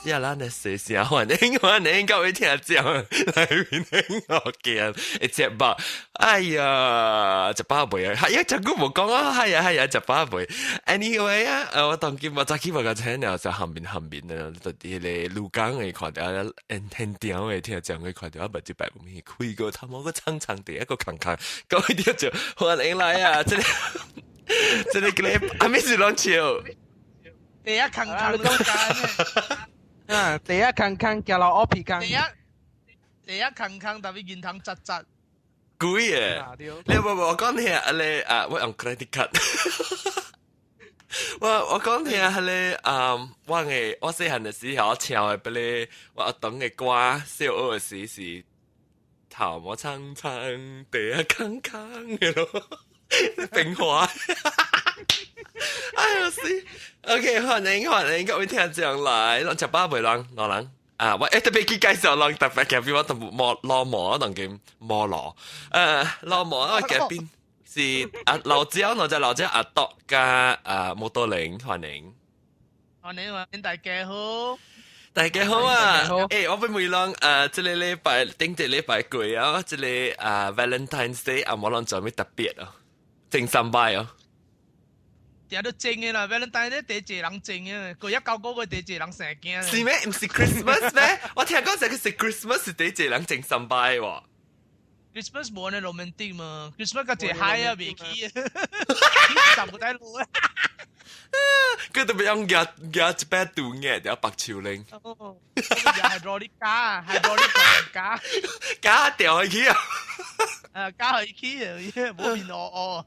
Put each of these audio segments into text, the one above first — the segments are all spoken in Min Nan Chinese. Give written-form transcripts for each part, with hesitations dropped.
是啊，咱的細聲歡迎歡迎各位聽眾來面學見會節目。哎呀，食飽未啊？係啊，這久無講啊，係啊係啊，食飽未？Anyway 啊，我當今我早起我個請了在後面後面呢，就佇彼個鷺港的看著，現場的聽眾會看著，啊，目睭白面開個頭毛個長長的一個空空，各位聽眾歡迎來啊！這個這個個阿咩是攏笑？第一空空中間。啊！第一空空行落烏皮空。第一第一空空，特別現堂窒窒。鬼嘅！你無無我講聽啊你啊，我用 credit card。我我講聽啊你啊，我嘅我細漢的時候唱的俾你，我阿東的歌，小學的時是頭毛長長，地啊空空的咯，變化。哎呀死！OK，歡迎歡迎各位聽眾來，攏食飽未人？老人啊，我特別去介紹人特別嘉賓，我同摩老摩當今摩羅，老摩我嘉賓是啊老焦，我就老焦阿多加啊摩多玲，歡迎。歡迎歡迎大家好。大家好啊！欸，我欲問人這个禮拜頂一個禮拜過啊，這個啊 Valentine's Day 啊，無人做咩特別啊？前三擺哦。定都種的啦，Valentine 咧第一個人種的，過一九個月第一個人生囝。是咩？毋是 Christmas 咩？我聽講這個是 Christmas 是第一個人種三擺喎。 Christmas 無呢 romantic 嘛，Christmas 較濟嗨啊，袂起啊，十個仔路啊。佢特別用夾夾一擺肚嘅，條白樹林。哦，hydraulic 加，hydraulic 加，加掉去啊！啊，加去啊，無面哦哦。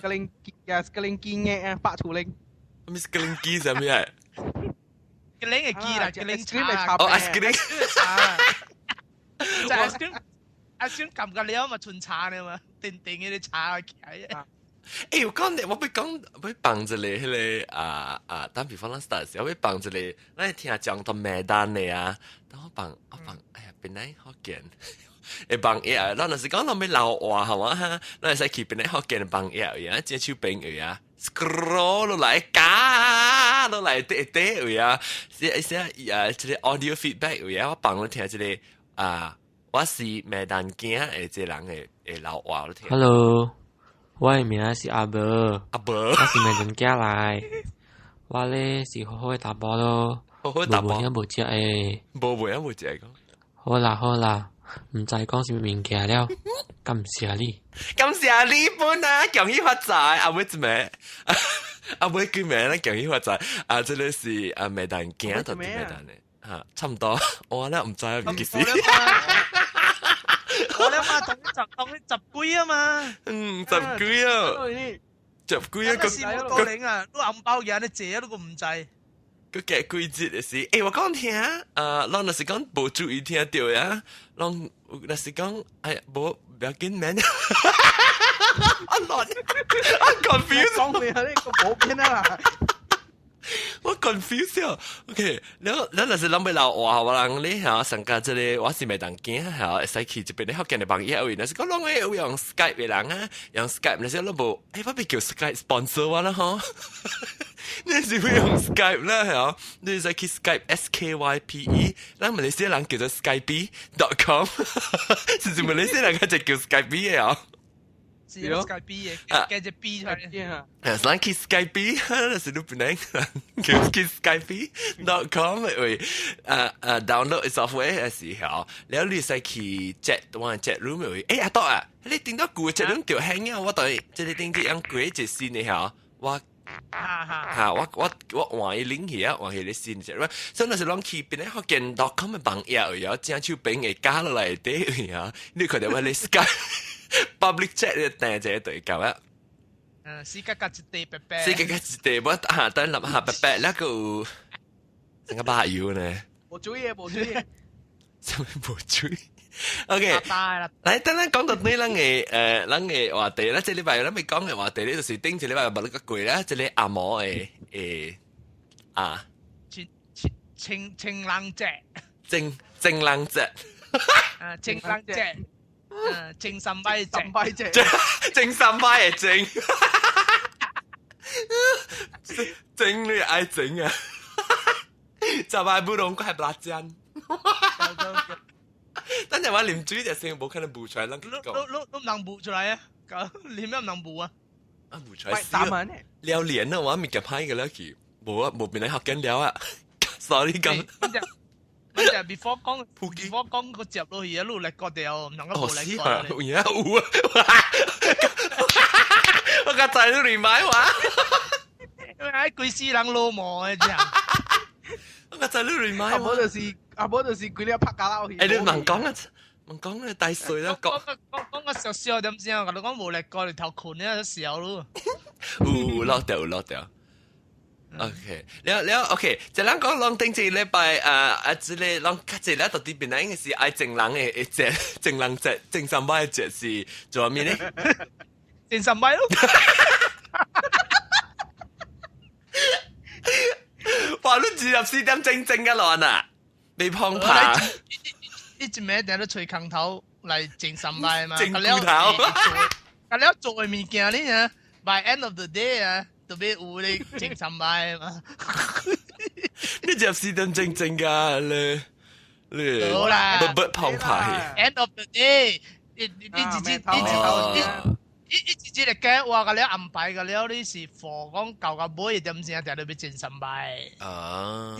格林啊，格林機嘅啊，白樹林。咩格林機啥物啊？格林嘅機啦，格林茶。哦，ice cream。就 ice cream，ice cream 撳個了嘛，純茶呢嘛，定定嘅啲茶起來。欸，我講我欲講，欲放一个彼个啊啊，打比方咱 start 時，我欲放一个，咱聽講到麥單的啊，等我放，我放，哎呀，本來福建會放頁，咱若是講咱欲留話，係嘛哈？咱會使去本來福建放頁啊，這手邊位啊，scroll 落來加落來底底位啊，是是啊，這個 audio feedback 位啊，我放落聽這個啊，我是麥單囝的這個人的會留話我聽。 Hello。我的名是阿伯，阿伯，我是麥當囝來，我咧是好好的查埔咯，好好查埔，無無無食的，無無影無食的。好啦好啦，毋知講啥物物件了，感謝你，感謝你本啊，恭喜發財，阿妹一名，阿妹幾名咧？恭喜發財，啊，這个是啊麥當囝同麥當的，嚇，差唔多，我咧毋知啊，唔記得。我咧嘛，當十當十幾啊嘛。嗯，十幾啊，十幾啊，個是冇多領啊，都紅包嘢你借都個毋知。個嘅季節的是，欸，我講聽，啊，咱若是講無注意聽著呀，攏若是講，哎呀，無不要緊免，我亂，我 confused，講咩啊？你個冇邊啊？我 confused 啊，OK，然後咱若是諗欲留話，我人你嚇上加這个我是麥當囝嚇，會使去這邊咧福建的網頁位，若是講攏會有用 Skype 的人啊，用 Skype，若是攏無，欸，我欲叫 Skype sponsor 我啦吼，你是會用 Skype 啦嚇，你會使去 Skype S K Y P E，咱馬來西亞人叫做 Skype.com，是是馬來西亞人較濟叫 Skype 的哦。是 Skype 嘅，加隻 B 出來。啊，咱去 Skype，那是你本來叫去 Skype.com 位，啊啊 download software 的時候，然後你使去 chat 我 chat room 位，欸阿多啊，你頂到舊 chat room 就興啊，我對，這個頂啲樣過一新的嚇，我。嚇！我我我換伊領去啊，換彼个新 chat room，所以若是攏去變咧福建 .com 的網頁位啊，正手邊會加落來底位啊，你看著我咧 Skype。public chat 你訂一個對夠啊！嗯，四格格一地白白。四格格一地，我下等諗下白白，那個有成個把油呢？無注意，無注意。啥物無注意？OK，來等咱講到對咱的咱的話題啦，這禮拜咱欲講的話題咧，就是頂一禮拜無咧個過啦，這个阿毛的啊，情情情情人節，情情人節，啊，情人節。嗯，情三擺三擺節，情三擺的情，整你愛整啊！就係不攏個係辣醬。等陣我啉水就先，無可能補出來，咱你你你唔能補出來啊？你咩唔能補啊？啊，補出來死啊！了連啊，我物件歹個了去，無啊，無變來學緊了啊！Sorry 咁。我就 before 講，before 講個接落去一路嚟割掉，唔能夠冇嚟割。有影有啊！我個仔都嚟買話，因為喺鬼死人老母嘅啫。我個仔都嚟買，阿無就是阿無就是規粒拍架落去。欸，你問講啊，問講啊，大歲啦，講講講個笑笑點先啊？我講無嚟割，你頭困咧笑咯。有落掉，有落掉。OK，了了 OK，就咱講攏頂一禮拜啊啊，這個攏較濟咧，到底本來應該是愛情人的節，情人節、情三擺的節是做咩呢？情三擺咯。哇！你24點正正嘅亂啊，你碰爬。一一暝定咧吹空頭來情三擺嘛，整骨頭。啊了做的物件你啊，by end of the day 啊。特別有你情三擺嘛？你24點正正噶，你你好啦，不不碰牌。 End of the day，你你你自己你你你自己嚟計話個了安排個了，你是貨講舊個尾點先，定你要情三擺。啊。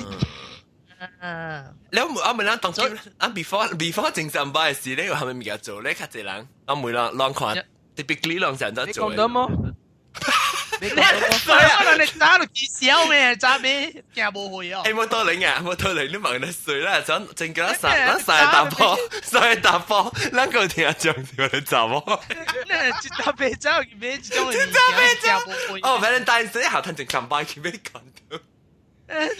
你有啊？咪咱當初啊，before 情三擺時，你有係咪物件做咧？較濟人啊，每人人看，typically 人成日做。你講得麼？你衰啊！你早就見笑咩？早咩驚無會哦？欸，冇道理啊，冇道理！你問你衰啦，想真個咱咱三大波，三大波，咱個聽講就你知無？那一大白走去買一種一大白走。哦，Valentine Day 後趁一上班去買講到。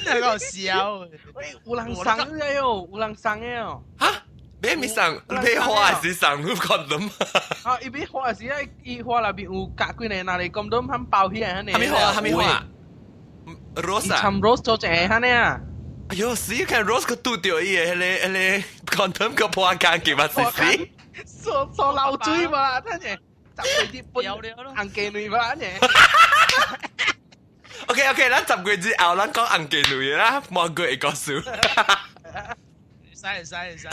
那個笑。喂，有人送的喲，有人送的哦。哈？買咪送，買花還是送？你講得嘛？啊，伊買花時啊，伊花內面有夾幾個，若是講到肯包起來，哈咪花？哈咪花？Rose 啊？摻 rose 做一個按呢啊？哎喲，死！看 rose 個拄著伊個彼個彼個 condom 個破間給嘛是死？傻傻流水嘛，等下10月日本紅雞卵嘛，按呢。 OK OK，咱10月之後，咱講紅雞卵啦，滿月的故事。使使使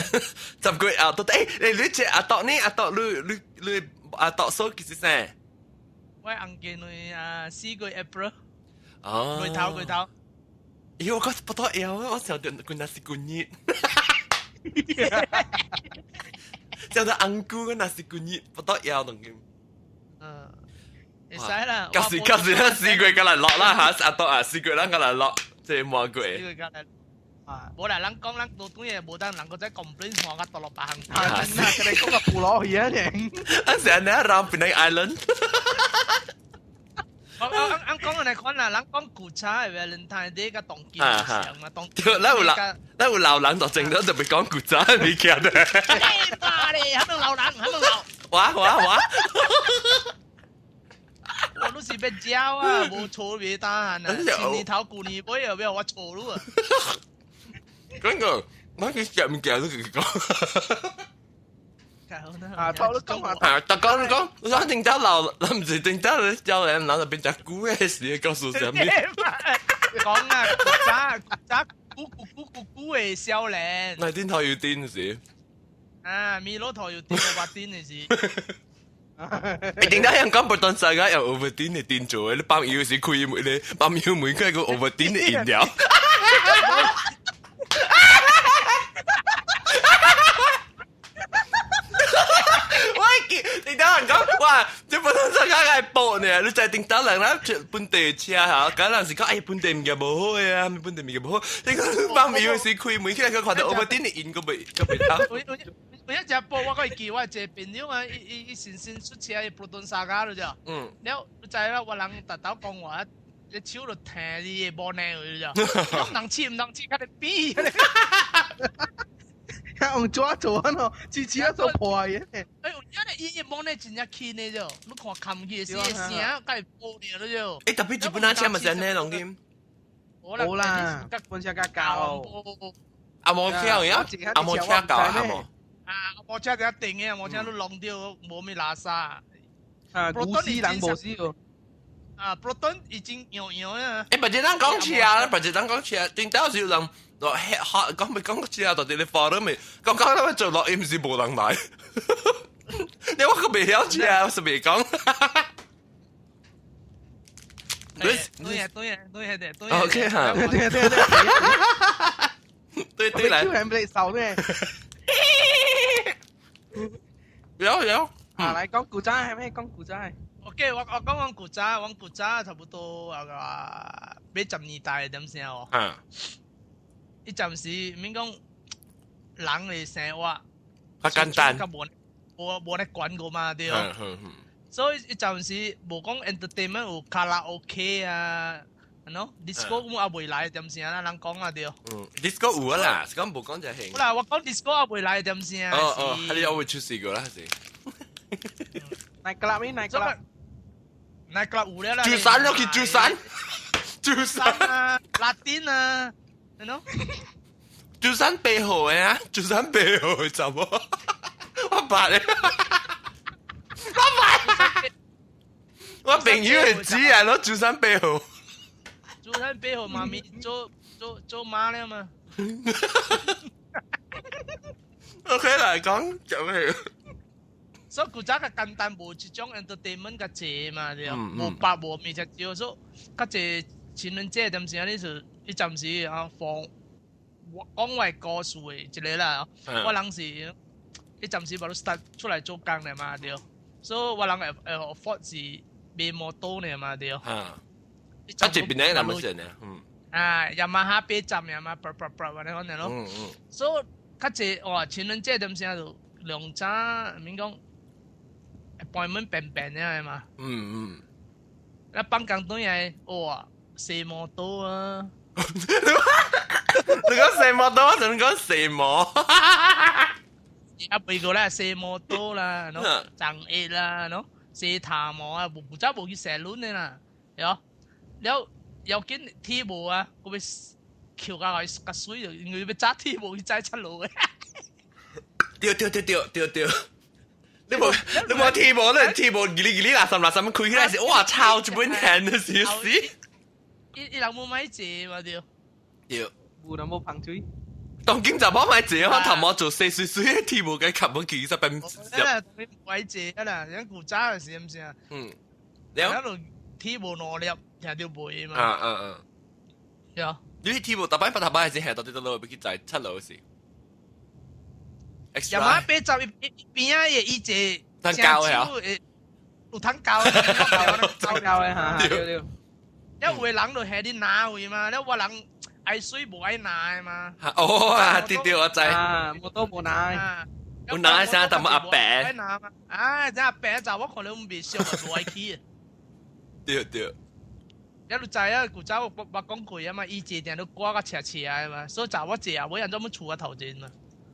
，10月後到底，欸，你這阿獨呢？阿獨你你你阿獨數幾時生？我紅雞卵啊，4月 April。哦。月頭月頭。咦，我覺不得了，我想到佢那是舊年。叫做紅姑，那是舊年，不得了，當今。嗯。會使啦。到時到時，咱4月過來落啦嚇，阿獨啊，4月咱過來落，這滿月。4月過來。無啦，人講人多短嘢無當，人閣再 complain 看較多落別項。啊，真啊，佢哋講個菠蘿去啊，你。啊，是按呢讓檳城 Island。我我我講來看啦，人講古早的 Valentine Day 佮當今相嘛，當對，咱有老，咱有老人就正常特別講古早的物件的。你媽咧，還能老人，還能老。哇哇哇！我都是欲教啊，無錯袂當啊，前年頭舊年尾又欲我錯你啊。嗰個，我去食物件都佢講。啊，頭都講話。啊，大家你講，我頂早老，唔是頂早你叫人，然後變成古的時，告訴啥物？講啊，古早古早古古古古古的少年。那頂頭有頂是？啊，米老頭有頂，我頂的是。欸，頂早香港不斷世界有 Ovaltine 的店做的，你放油時開門咧，放油門開個 Ovaltine 的飲料。我記，頂早人講，哇，這不斷世界係報呢，你在頂早人啦，本地車嚇，嗰陣時講，哎，本地物件無好啊，本地物件無好，你講放油時開門起來，佢看到 Ovaltine 的飲，閣袂閣袂通。有一隻波，我閣會記，我一個朋友啊，伊伊伊先先出車，伊布頓沙加了啫。嗯。了，你知啦，我人特頭講話，你手就疼你個無奈去咗。唔能試，唔能試，較咧比。用紙做啊喏，支持啊做破嘅。哎，因為伊伊無奈真正輕的啫，你看冚去時聲，甲會破掉了啫。欸，特別日本那車嘛是按呢攏點？無啦，本車較高。阿摩車呀，阿摩車高阿摩。啊，摩車就一定嘅，摩車都弄掉，無咩垃圾。啊，古死人無死哦。啊，Proton 已經樣樣啊。欸，別只人講車啊，別只人講車，頂到時有人落吃喝講咪講車啊，到底你 forum 咪講講到做落音是無人來。你我個未曉車，我是未講。對啊對啊對啊對對。 OK 哈。對對對對。對對來。超人俾你受咩？有有。啊，來講古仔係咩？講古仔。 OK，我講講古早，我古早差不多啊個80年代點聲哦。伊陣時免講人的生活較簡單，無咧管過嘛對。所以伊陣時無講 entertainment 有卡拉 OK 啊，喏，disco 咁也未來點聲啦，人講啊對。嗯，disco 有啊啦，是講無講就係。好啦，我講 disco 也未來點聲。哦哦，係你有會出事過啦，是。 Night club 咩？Night club。 Night club 有了啦。住山咯，去住山。住山啊，拉丁啊，你喏。住山8號嘅啊，住山八號嘅怎麼？我白咧，我白。我朋友會知啊，攞住山八號。住山八號媽咪做做做媽了嘛。 OK 來講就咩？所以古早較簡單，無這種 entertainment 較濟嘛，對，無百無物就少，所以較濟情人節點時啊，你是伊暫時啊放我講我故事的一個啦，我人是伊暫時無 start 出來做工了嘛，對，所以我人會afford 是買摩托呢嘛，對。啊，啊這邊咧那麼先呢？嗯。啊，雅馬哈80嘛，叭叭叭，安尼款咯。所以較濟哇，情人節點時啊就兩早，免講。appointment 變變嘅嘛。啊放工轉來，哇，踅摩托啊！你講踅摩托，定講踅摩？啊，背過啦，踅摩托啦，喏，長葉啦，喏，洗頭毛啊，無早無去 salon 的啦，對。了要緊鐵無啊，我欲抾甲伊較水，因為欲紮鐵無去載出路的。對對對對對對。你無鐵無，你鐵無，叽哩叽哩垃圾垃圾咁開起來是，哇！抄一本hand 的是死。伊伊人無買坐嘛對。對。無人無芳水。當今就冇買坐，我頭毛做細碎碎的鐵無嘅吸本幾十本。啦，你買坐啦，人古早的是毋是啊？嗯。了。鐵無兩粒，聽著袂嘛。啊啊啊！對。你鐵無逐擺頭擺是下到底倒落去載七樓是？雅馬哈80伊邊仔的伊坐，通膠的啊，有通膠的，膠的哈，對對。了有的人就下你拿位嘛，了我人愛水無愛拿的嘛。哦啊，對對，我知。啊，摩托無拿。有拿啥？淡薄阿伯。愛拿嘛？啊，這阿伯就我可能袂熟，無愛去。對對。了你知影古早我捌講過啊嘛，伊坐定都掛甲斜斜的嘛，所以就我坐啊，尾人專門厝仔頭前嘛。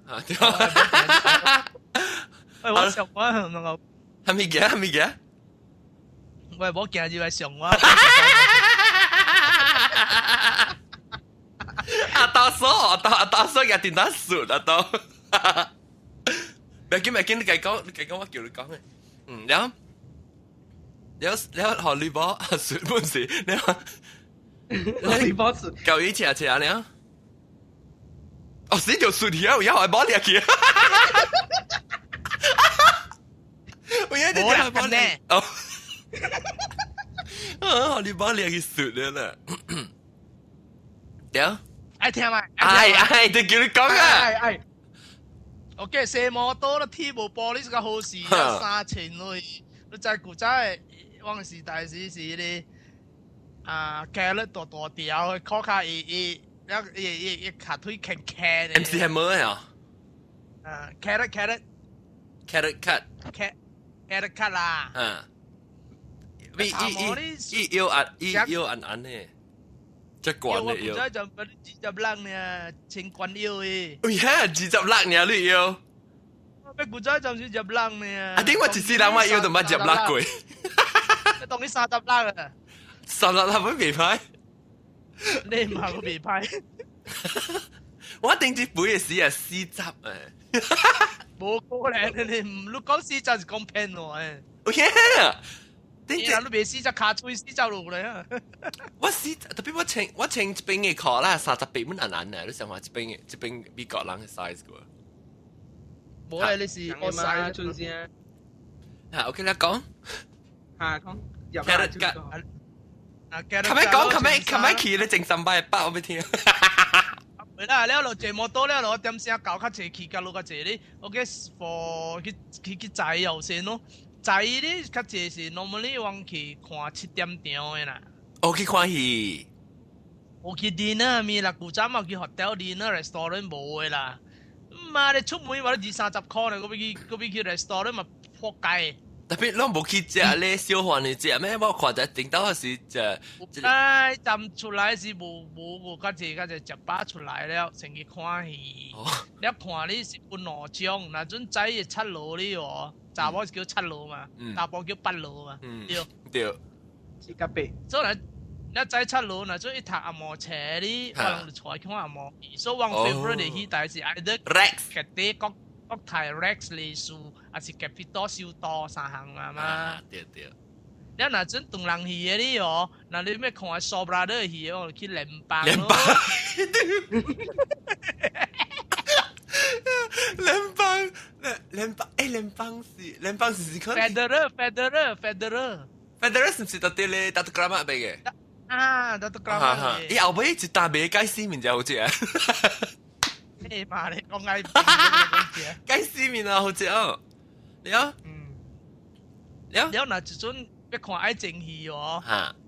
啊對。喂，我上我唔能夠。係咪嘅？係咪嘅？喂，無行入來上我。阿大嫂，阿大嫂也電打術阿刀。別緊別緊，你繼講，你繼講，我叫你講嘅。嗯，然後，然後然後學你波術本事，然後，你波術。舊雨車車呢？哦，死條術條，有係波掠去。我一直叫波掠。哦。啊！你把掠去術了啦。對。愛聽嗎？愛愛，就叫你講啊！愛愛。 OK，踅摩托啦，鐵無玻璃是較好勢啊，3000鐳。你知古早的往時代時是迄個啊，騎咧大大條，靠卡伊伊，了伊伊伊骹腿牽牽的。 MC Hammer 啊？啊，carrot carrot carrot cut carrot cut 啦。嗯。伊伊伊腰按伊腰按按的。這管的腰。我就20粒呢，清關腰的。哎呀，20粒呢，你腰。我古早就是20粒呢。啊，點我一世人我腰都捌10粒過。你當你30粒啊？30粒會袂歹。你唔係會袂歹。我頂一杯的時係40誒。無可能，你唔你講40是講騙我誒。哎呀！你你袂死只跤喙死走路嚟啊！我死特別我穿一邊嘅褲啦，38蚊銀銀啊！你想話這邊美國人嘅 size 個？無咧，你是我細春先。啊，OK 啦，講。嚇講。入啊，琴日講，琴日去你整300八，我欲聽。係啦，了落坐摩托了，落點聲搞較濟去，甲落較濟咧。OK for 去載又先咯。載咧較濟是 normally 我去看7點場的啦。哦，去看戲。有去 dinner 咪啦，古早嘛去 hotel dinner restaurant 無的啦。媽你出門話二三十箍咧，閣欲去 restaurant 嘛撲街。特別攏無去食咧，小飯去食咩？我看者頂到是食。哎，站出來是無較濟較濟食飽出來了，先去看戲。了看你是分兩種，若陣早的七路你哦，查某是叫七路嘛，查埔叫八路嘛，對。對。是較白。所以你早七路，若陣伊讀紅毛冊你，我人就帶去看紅毛戲。所以我 favorite 的戲台是 either Rex， Cathay 國泰 Rex 麗士，還是 Capitol 首都三項啊嘛。對對。你若陣唐人戲的你哦，若你欲看 Shaw Brother 戲的，我就去聯邦。聯邦。聯邦，聯邦，欸，聯邦是看。 Federal，Federal，Federal。 Federal 是毋是佇佇咧 Datuk Keramat 邊嘅？啊，Datuk Keramat。伊後尾一單袂改死面就好食。你媽你講愛改死面啊，好食哦。你啊？嗯。了。了，若一陣欲看愛情戲哦，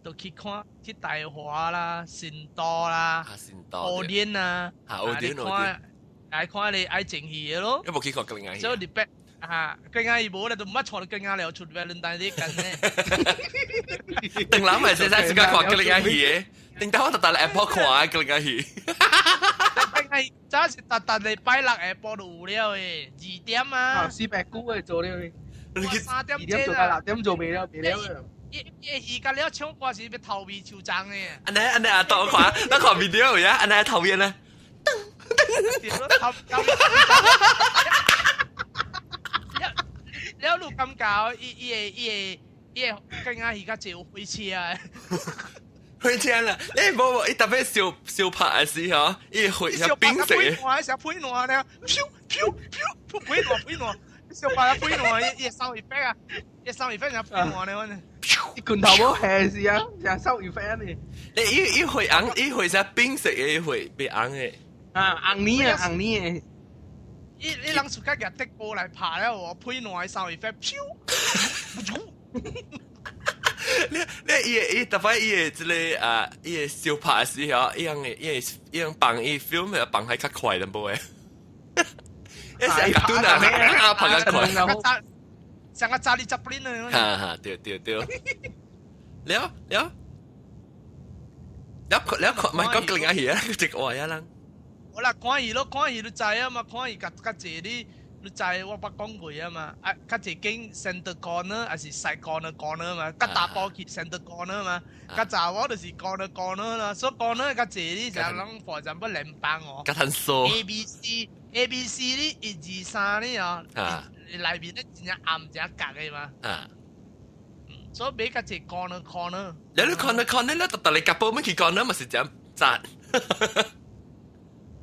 就去看去大華啦、新都啦、新都、奧典啊，奧典奧典，來看你愛情戲的咯。你無去看格林戲？所以你別啊，格林戲無咧，都毋捌坐到格林了出 Valentine 啲緊咧。鄧林咪先生自己看格林戲的，頂到我特特嚟 Apple 看格林戲。格林戲早是特特禮拜六下晡就有了的，2點啊。400久的做了的。3點2點做到6點做袂了，袂了。伊伊戲甲了唱歌是欲頭尾手鬃的。按呢按呢阿當我看，咱看 video 呀，按呢頭尾呢。對咯，頭頭尾。了你感覺伊會更加戲較濟有火車啊。火車啦，你無無，伊特別燒燒拍的時候，伊會像冰色的。像噴爛咧，飄飄飄，噴爛噴爛。小白噴爛，伊收 effect 啊，伊收 effect 像噴爛咧，反正。伊拳頭無下是啊，像收 effect 呢。你伊會紅，伊會啥冰色的，伊會變紅的。啊，紅呢啊，紅呢的。伊伊人出個夾鐵鍋來拍了，我噴爛收 effect，飄。你伊伊特別伊會這個啊，伊會燒拍的時候，伊樣的伊會伊樣放伊 film 的放還較快淡薄的。一成個短啊，拍較快。像個查理查普林啊！哈哈，對對對。了了了了，唔係講另外戲啊，一個話啊人。我啦看戲咯，看戲你知啊嘛，看戲較較濟你你知我捌講過啊嘛，啊較濟間 center corner 還是 side corner corner 嘛，較查埔去 center corner 嘛，較查某就是 corner corner 啦，所以 corner 較濟你成日攏 for example 聯邦哦。較趁數。 A B C A B C 你一二三你哦，內面咧真正暗真正角的嘛。啊。所以買較濟 corner corner。你 corner corner 咧，特特你夾波乜去 corner 咪是這樣扎。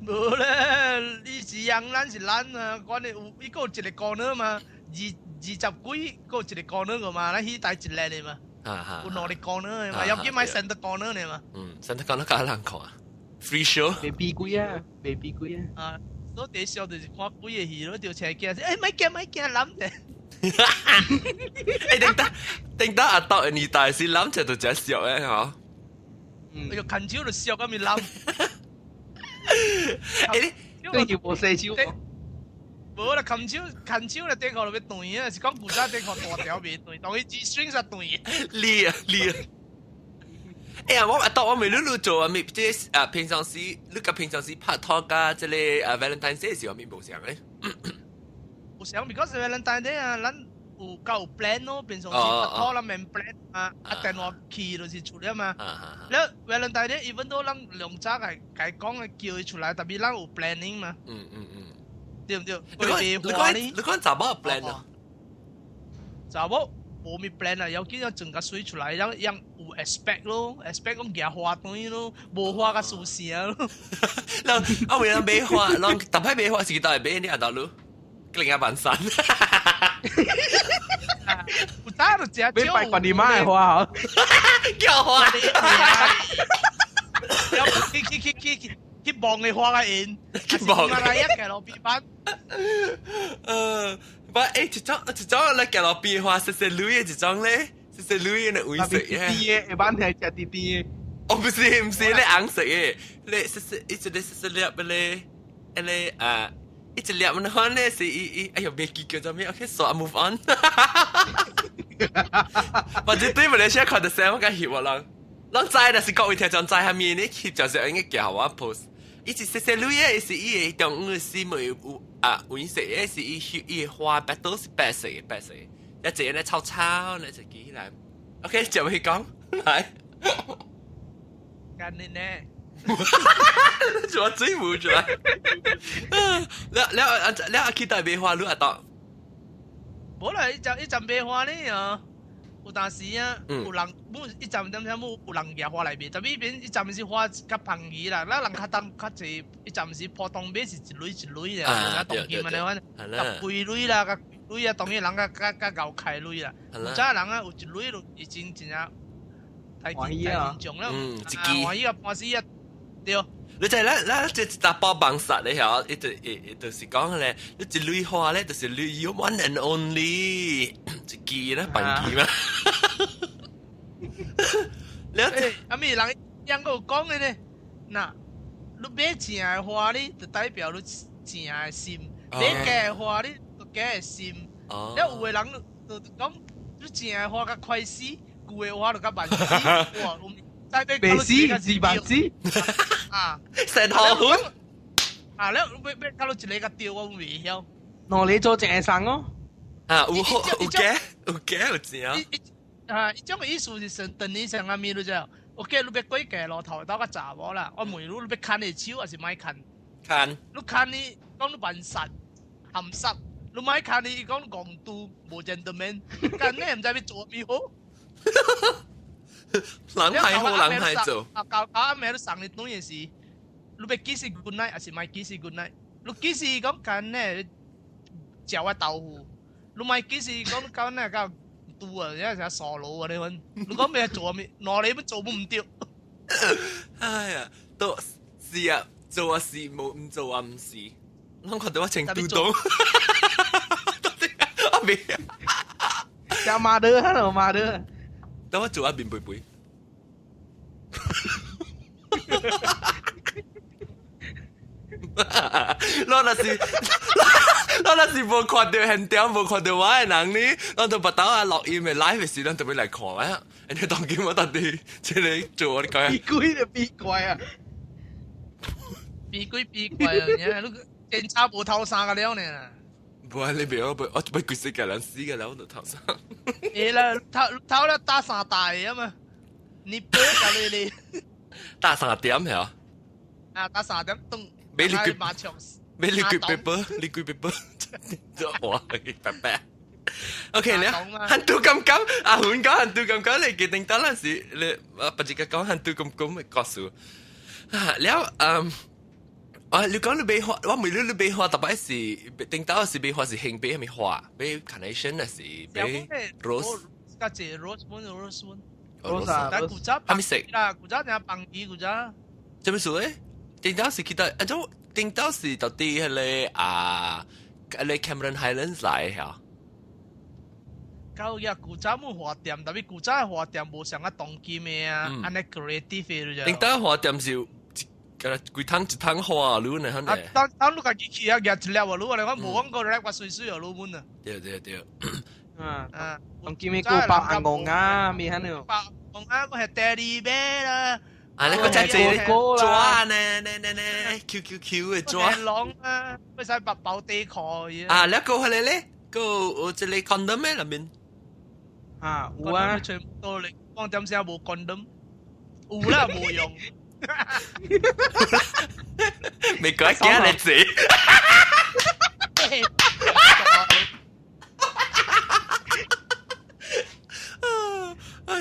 無咧，你是養咱是咱啊，管你有伊閣有一個 corner 嘛，二十幾閣有一個 corner 個嘛，咱彼台一個的嘛，有兩個 corner 的嘛，要緊買 center corner 的嘛。嗯，center corner 較難看，free show。袂比貴啊，袂比貴啊。啊，所以第小就是看鬼的戲咯，就車驚，欸，莫驚莫驚，諗者。欸，頂得頂得阿豆的年代是諗者就真俗的吼。哎呦，牽手就俗啊，咪諗。欸，你對無洗手？無啦，牽手牽手咧，短褲就欲斷啊！是講古早短褲大條袂斷，當伊 G string 才斷。你啊你啊！哎呀，我阿豆我未你你做啊，未這啊平常時你佮平常時拍拖佮這個啊 Valentine's Day 時候咪無相咧？無相，because Valentine's Day 啊，咱有夠有 plan 咯，平常時拍拖咱免 plan 啊，啊電話去就是出了嘛。了 Valentine's Day even though 咱兩早係該講的叫伊出來，但是咱有 planning 嘛。對毋對？你講你講你講查某 plan 啊？查某無咩 plan 啊，有見咗整個水出來，讓讓有 expect 咯，expect 講夾花堆咯，無花個輸成咯。人啊，為人買花，人特別買花是幾多買你阿大佬？另一半山。有早就食買拜觀音媽的花，叫花。去去去去去去望嘅花個因，去望。來一個路邊班。不，欸，一種一種咧，行路邊花，細細蕊的一種咧，細細蕊的黃色嘅。甜的，下班係食甜甜的。哦，不是，唔是，咧紅色的，咧細細一個細細粒的咧，咧啊，一粒那款咧是伊伊，哎呦，袂記叫做咩？OK，so I move on。或者對馬來西亞看到聲，我敢翕我人，人知但是各位聽眾知下面，你翕就是應該叫我 post。伊是細細蕊的，是伊的中央是咪有啊？黃色的是伊伊花白都是白色的，白色的。一隻咧臭臭，你就記起來。OK，就去講，來。幹你呢？做水冇出來。了了了，阿去大買花，你阿當？無啦，一陣一陣買花呢啊！有當時啊，有人每一站點點有人夾花來賣，特別邊一站是花較便宜啦，咱人較當較濟，一站是普通買是一蕊一蕊的，有啥當金安尼款，較幾蕊啦，較幾蕊啊，當然人較較較牛開蕊啦。有早人啊，有一蕊就已經真正太太嚴重了，嗯，一支歡喜啊，半死啊，對。你就咱咱這一大包幫殺咧嚇，伊就伊就是講咧，你一蕊花咧，就是你 one and only 一支咧，半支嘛。了，啊咪人人閣有講的呢，若你買正的花呢，就代表你正的心；買假的花呢，就假的心。了有的人就講，你正的花較快死，舊的花就較慢死。哇！白死是慢死。啊！成河粉啊！了欲欲到一个較對，我袂曉。喏，你做正的送哦。啊，有好有假有假有正。啊，伊種的意思是說，等於像啥物你知無？我記你欲過街路頭兜較查某啦，我問你，你欲牽伊手還是莫牽？牽。你牽伊講你慢殺鹹濕，你莫牽伊，伊講戇拄無 gentleman，幹你毋知欲做咩好。人歹好，人歹做。啊，到到暗暝你送你轉的時，你欲kiss good night 還是莫 kiss good night？你 kiss 講幹呢，食我豆腐，你莫 kiss 講幹呢較拄啊，而家成傻佬啊！你阮，你講欲做咩？哪裡要做毋對？哎呀，都是啊，做啊是，無毋做啊毋是。攏看到我穿肚肚，我未啊。叫馬德，hello 馬德。等我做啊面背背。我若是我若是無看到現場，無看到我的人呢，我就別兜啊錄音的 live 的時，咱就欲來看啊。你當今我到底這個做你講。比鬼就比怪啊！比鬼比怪啊！你檢查無頭衫個了呢？無啊，你袂我我欲規世界人死個了，我就頭衫。會啦，頭頭了打三大啊嘛，你報甲你咧。打三點係啊？啊，打三點鐘。買 liquid 買 liquid paper，liquid paper，哇，白白。OK，你hantu 咁咁，阿煥講 hantu 咁咁，你記定得嗰時，你啊，不只講 hantu 咁咁嘅故事。啊，了，嗯，啊，你講你買花，我問你你買花，特別是頂到是買花是興買啥物花？買 carnation 還是買 rose？較濟 rose 本 rose 本。 rose 啊，但古早還沒食啦，古早聽放機古早。做咩事咧？頂到是記得，啊種頂到是到底彼个啊，彼个 Cameron Highlands 來嚇。到遐古早冇花店，特別古早的花店無像啊當今的啊，按呢 creative 的就。頂到花店是，敢若規桶一桶花滷呢，肯啊，當當你家己去啊，舉一粒啊，滷啊，你講無講過來我水水啊，滷滿啊。對對對。嗯啊，當今的古包紅紅啊，咪肯喏。包紅啊，我係 Teddy bear 啦。啊！你個真係抓呢呢呢呢 Q Q Q 嘅抓。龍啊，會使白包底褲。啊！你個係咧？個有這個 condom 咩裏面？啊，有啊。全部都你講點聲無 condom，有啦無用。未改驚你字。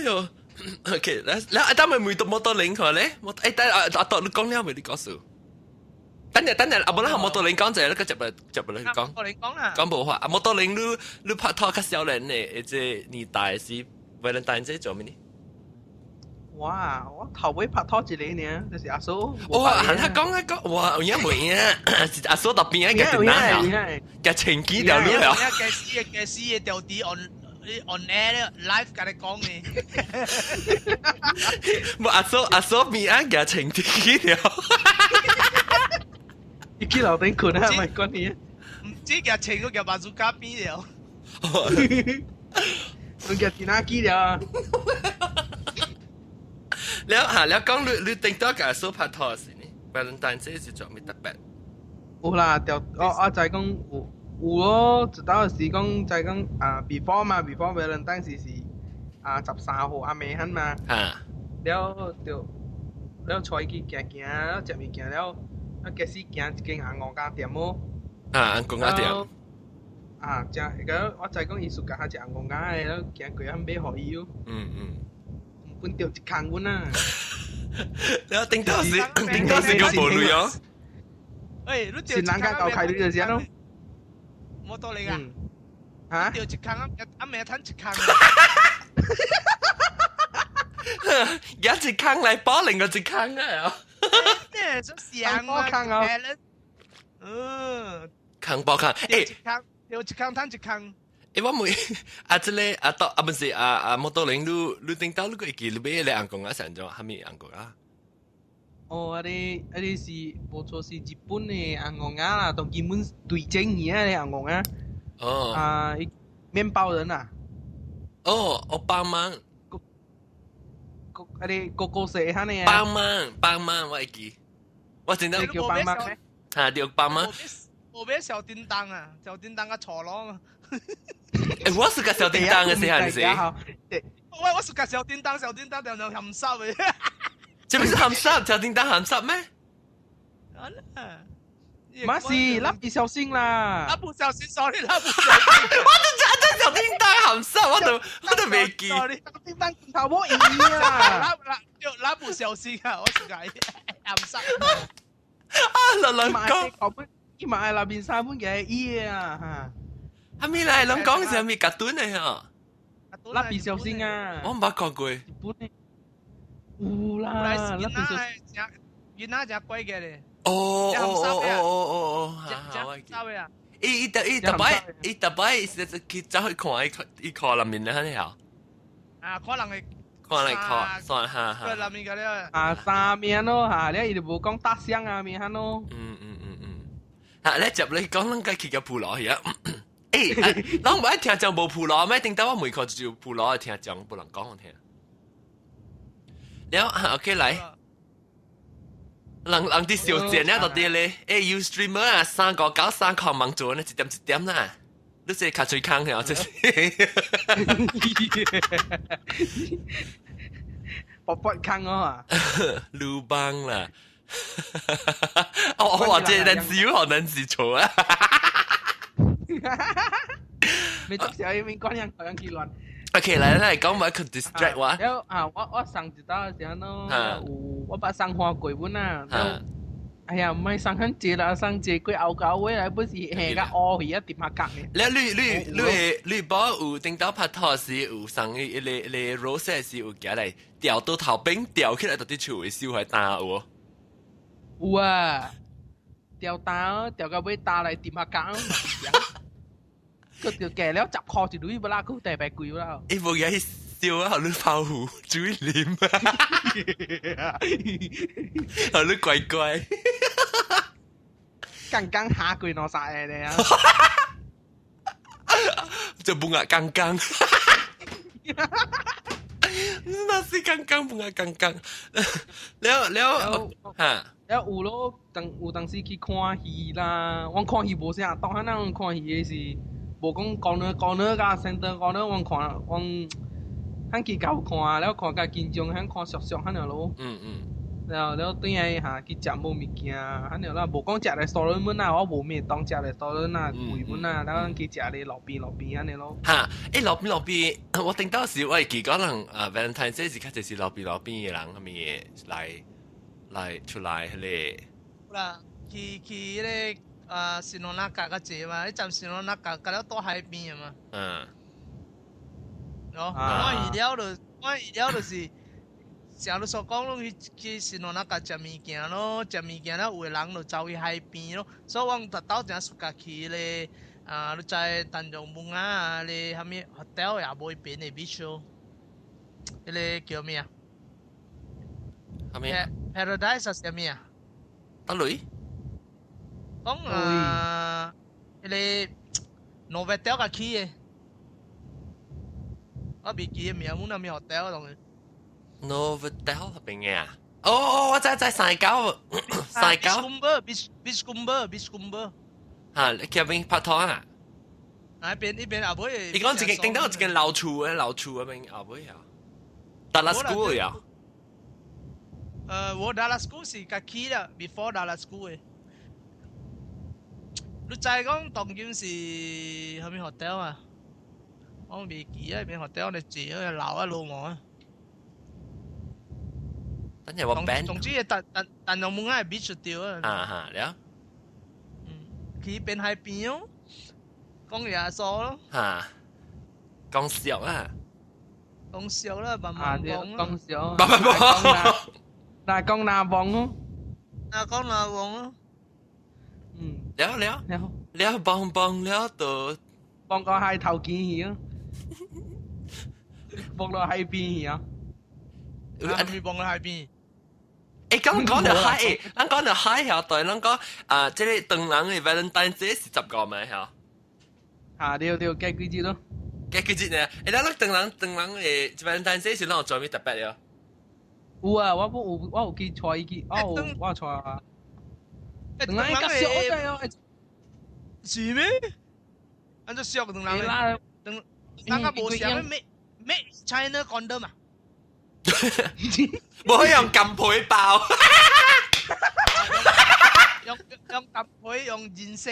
喲，OK，來來，阿等咪每讀摩托輪看咧，我誒等阿阿多你講了未？你講數。等陣等陣，阿無啦，摩托輪講者，你個接嚟接嚟講。摩托輪講啦。講無話，阿摩托輪你你拍拖較少年的，這年代是為了單這做咩呢？哇！我頭尾拍拖一個爾，就是阿嫂。哇！行他講一講，哇！有影無影？是阿嫂特邊一個電腦，個情機掉了。嘅死嘅嘅死嘅掉啲 on on air live 共你講呢。無阿嫂阿嫂邊一個情機掉。伊去樓頂睏啊，咪關你。唔知個情都叫巴祖卡邊了。侬叫電腦機了。了嚇，了講你你頂多共阿嫂拍拖時呢？Valentine 這是做咩特別？有啦，就我我就係講有有咯，一道是講就係講啊，before 嘛，before Valentine 是是啊13號暗暝彼嘛。啊。了就了帶去行行，了食物件了，啊開始行一間紅五家店哦。啊，紅五家店。啊，食個我知講伊暑假食紅五家的，了行過遐買予伊哦。分掉一空阮啊！了頂到是頂到是個無女哦。喂，你是人家搞開你就是咯。冇道理噶。嚇？掉一空啊！阿妹趁一空。一一空來補另外一空啊！咩做上啊？空啊！嗯。空補空，欸，掉一空趁一空。欸，我問啊，這個啊，到啊，不是啊啊，摩托輪你你頂到你個會記你買個紅公仔啥種？啥物紅公仔？哦，啊你啊你是無錯是日本的紅公仔啦，當基本對正耳啊，紅公仔。哦。啊，麵包人啊。哦，我幫忙。個啊你個個寫下呢？幫忙幫忙，我會記。我真的叫幫忙咩？嚇，對幫忙。無買小叮當啊，小叮當較錯咯嘛。欸，我是個小叮當嘅時陣時。我我是個小叮當，小叮當就就鹹濕嘅。這不是鹹濕，小叮當鹹濕咩？啊啦，嘛是蠟筆小新啦。蠟筆小新，sorry，蠟筆小新。我都知這小叮當鹹濕，我都我都未記。小叮當頭毛一啊！蠟蠟蠟筆小新啊，我是個鹹濕。啊，老人講。伊嘛愛蠟筆三本嘅伊啊嚇。哈咪來，攏講是啥物卡通的吼？蠟筆小新啊！我毋捌看過。日本的有啦，蠟筆小新。囡仔誠乖个咧。哦哦哦哦哦哦，哈哈，啥啊？伊伊特伊特擺伊特擺是去走去看伊伊看內面咧，安尼啊？啊，看人的。看來看，算哈哈。內面個了。啊，三面咯嚇，了伊就無講大象啊面咯。嗯嗯嗯嗯。嚇，你接你講咱該去個鋪落去啊？欸，攏無愛聽講無鋪路咩？頂到我每個就鋪路聽講，無人講我聽。了，OK 來，人人啲小賤啊，到底咧？欸，you streamer 啊，3個9 3個忙做呢，一點一點啦。你是卡嘴空嘅，這是。卜卜空哦。魯邦啦。哦，我話這男子有好男子錯啊。你做小一面關人樣去亂。 OK，來來講，我去 distract 我。了啊，我我上一道時陣咯，有我捌送花過本啊。哎呀，唔係送很濟啦，送濟過後九尾來，本是下個烏去啊，點下格呢。了，你你你你寶有頂到拍拖時有送伊一個一個 rose 時有寄來掉到頭邊掉起來，到底樹會燒來打有無？有啊，掉打掉到尾打來點下格。佢就寄了10箍一鐳，無啦，佢特別貴啦。伊無嘢燒啊，予你泡糊煮啉啊，予你乖乖。剛剛下過兩三個咧啊！就半額剛剛。那是剛剛半額剛剛。了了嚇。了有咯，當有當時去看戲啦，我看戲無啥，當下咱看戲的是。無講講呢講呢甲 center 講呢，我看我很去夠看，了看較緊張，很看熟熟很了咯。嗯嗯。然後了轉來嚇去食無物件，按呢啦，無講食 restaurant 本啊，我無咩當食 restaurant 啊，貴本啊，咱去食咧路邊路邊按呢咯。嚇！欸路邊路邊，我頂到時我會記可能啊 Valentine 節是較濟是路邊路邊的人，啥物來來出來彼個。啦，去去彼個啊，新羅那角較濟嘛，彼站新羅那角，甲了蹛海邊的嘛。哦，我預了就，我預了就是。像你所講，攏去去新羅那角食物件咯，食物件了有的人就走去海邊咯，所以我逐晝誠 suka 去咧啊，你知 Tanjung Bungah 啊，咧啥物 hotel 也無彼邊的 beach 咯，彼個叫咩啊？啥物？Paradise 是啥物啊？佗位？講啊，彼個 Novotel 較起的，我未記得名，阮那物 hotel 當然。 Novotel 邊嘅啊？哦哦，我知知三九三九。 Beachcomber Beachcomber。嚇，你去邊拍拖啊？那邊呢邊後尾。你講一間頂到一間老厝嘅老厝嗰邊後尾啊？Dallas School 呀？我 Dallas School 是較起啦，before Dallas School 嘅。你知講當今是啥物 hotel 啊？我未記啊，邊 hotel 你住啊老啊老毛啊。等陣我 band。總之，但但但用冇愛 beach 掉啊。啊哈，了。嗯，去邊海邊哦，講耶穌咯。嚇，講笑啊！講笑啦，慢慢講。講笑。慢慢講。嗱，講那王咯。嗱，講那王咯。嗯。了了了了，幫幫了就幫個海頭見去啊！幫到海邊去啊！啊，咪幫到海邊。欸，講講到海，咱講到海曉對，咱講啊，這個唐人的 Valentine 節是15暝曉。啊，對對，過幾日咯。過幾日呢？欸，咱唐人唐人的 Valentine 節是咱有做咩特別了？有啊，我有我有去帶伊去，我有我帶啊。唐人較俗哦，是咩？按怎俗唐人啦，唐人較無像咩咩 China condom 啊？無用金皮包，用用金皮用人參。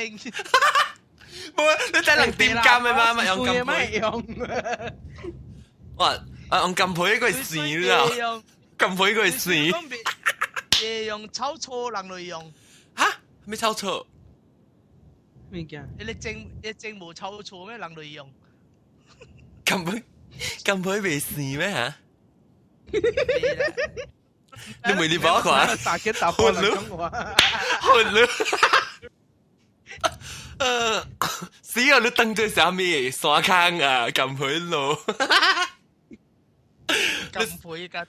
無，你睇人點金的嘛？咪用金皮。用。哇！啊，用金皮個是啦，金皮個是。用炒醋人來用。嚇？咩炒醋？咩件？你蒸你蒸無炒醋咩？人來用。金皮金皮未生咩嚇？你每你幫我看，打結打波嚟講話，混了。死啊！你等咗啥物山坑啊？金皮路，金皮㗎。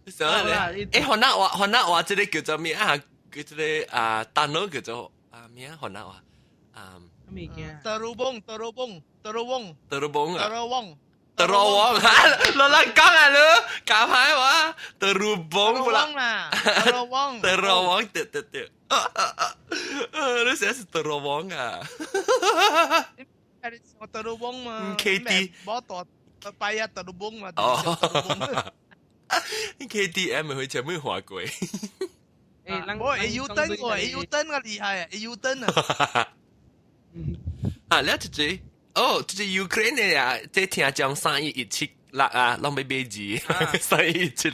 啥咧？欸，雲南話，雲南話，這個叫做咩啊？叫這個啊，單佬叫做啊咩啊？雲南話啊。咩件？Terubong terubong terubong terubong 啊。 Terowong。 Terowong 哈，落嚟講啊你，搞牌話，terubong 啦，terowong， terowong，對對對，你寫是 terowong 啊？我 terubong 嘛，K D，冇大拜一 terubong 嘛，哦，K D M 佢前面畫過，欸，我會 U 燈，我會 U 燈啊厲害啊，會 U 燈啊，啊，你一隻。哦，這是 Ukraine 的啊，這聽講3176啊，攏欲買字，3116，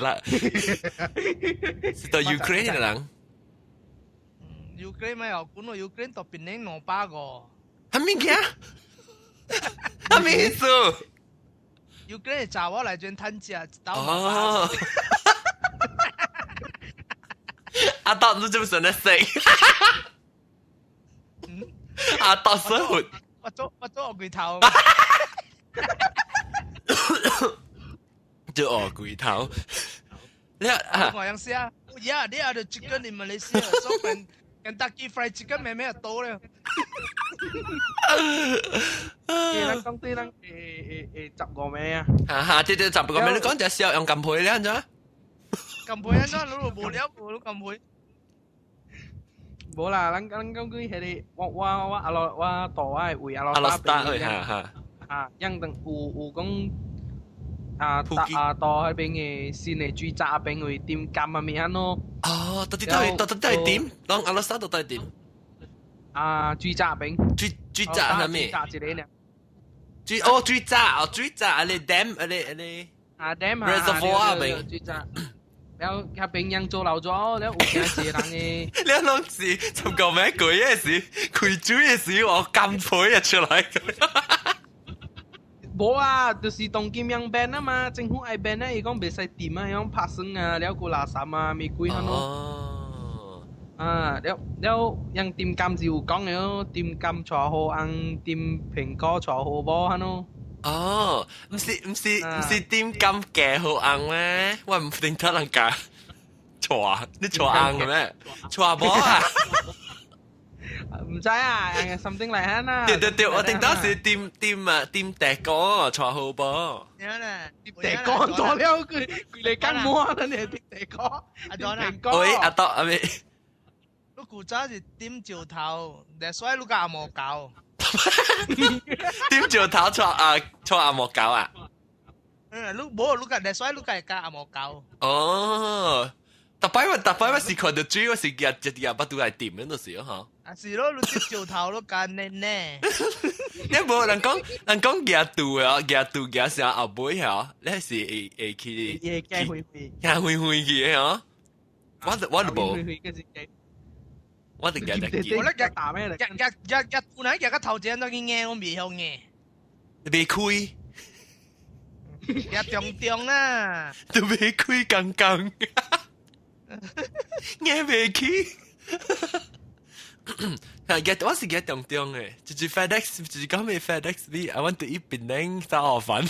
是到 Ukraine 的人。 Ukraine 咪又管咯，Ukraine 到變領200個。啥物件？啥物意思？Ukraine 查某來陣趁食，一兜哦。阿達你做咩想得食？阿達生活。我做我做鱷魚頭，做鱷魚頭。你啊，我樣寫啊，Yeah, they are the chicken in Malaysia. So when Kentucky Fried Chicken 咩咩多咧。咱講對咱會會15暝啊。哈哈，對對，15暝你講隻笑用金皮咧，按怎？金皮按怎？你無了無你金皮。無啦，咱咱講句彼個，我我我阿羅我大我的位阿羅阿羅斯達去，哈哈。啊，樣當有有講，啊啊到彼邊的新的水閘邊位點金啊物咯。哦，到底到底到底到底點？攏阿羅沙到底點？啊，水閘邊。水閘係咩？水閘一個呢？水哦水閘哦水閘啊你 dam 啊你啊你。啊 dam 啊。reservoir 邊。水閘。了後彼邊人做漏咗，了有誠濟人的。你攏是從個咩鬼嘅時，開水的時我金皮啊出來。無啊，就是當今樣 ban 啊嘛，政府愛 ban 啊，伊講袂使掂啊，伊講拍算啊，了個垃圾啊，咩鬼啊咯。哦。啊，了了，樣點金是有講的咯，點金娶好翁，點蘋果娶好某哈咯。哦，毋是點金嫁好翁咩？我毋定得人嫁娶，你娶翁嘅咩？娶某啊？毋知啊，something like that 啊。對對對，我頂當時點點啊點地瓜娶好某。點地瓜咗了，佢佢嚟跟摸啦，你點地瓜？阿當啊，喂，阿當阿咩？你古早是點石頭，所以你共阿毛狗。點石頭娶啊娶阿毛狗啊？嗯，你無你共，所以你共會阿毛狗。哦。逐擺我逐擺我是看著水，我是舉一隻腹肚來掂嗰陣時吼。啊是咯，你啲石頭都幹呢呢。你無人講人講舉肚啊，舉肚舉成後尾吼，你是會會去。會驚灰灰。驚灰灰去的吼。我就無。我就舉得我咧舉打咩嚟？舉舉舉舉，本來舉個頭前都去硬，我未曉硬。未開。舉中中啦。都未開剛剛。硬袂起，係我是舉中中的，就是 FedEx，就是講咩 FedEx 你，I want to eat 檳榔炒河粉。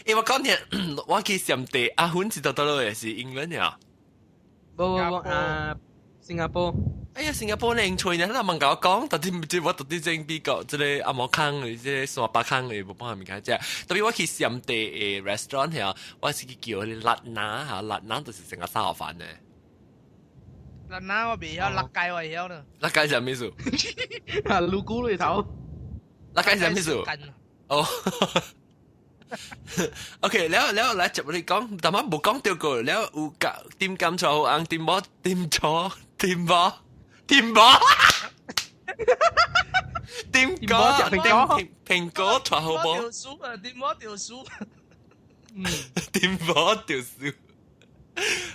因為我講聽，我去上地阿芬是到佗落的是英文呀？無無無啊，新加坡。哎呀，新加坡靚吹呢，他問我講，到底毋知我到底正美國這個阿毛坑的，這個山巴坑的，無幫物件食。特別我去上地的 restaurant 遐，我是去叫彼個辣拿嚇，辣拿就是成個炒河粉的。辣拿我袂曉，辣雞我會曉呢。辣雞是啥物意思？啊，滷菇裏頭。辣雞是啥物意思？哦。OK，了了來接你講，但係無講著過，了有夾點金錯好紅，點無點錯點無點無點果點蘋果錯好無？掉書啊！點無掉書？嗯，點無掉書？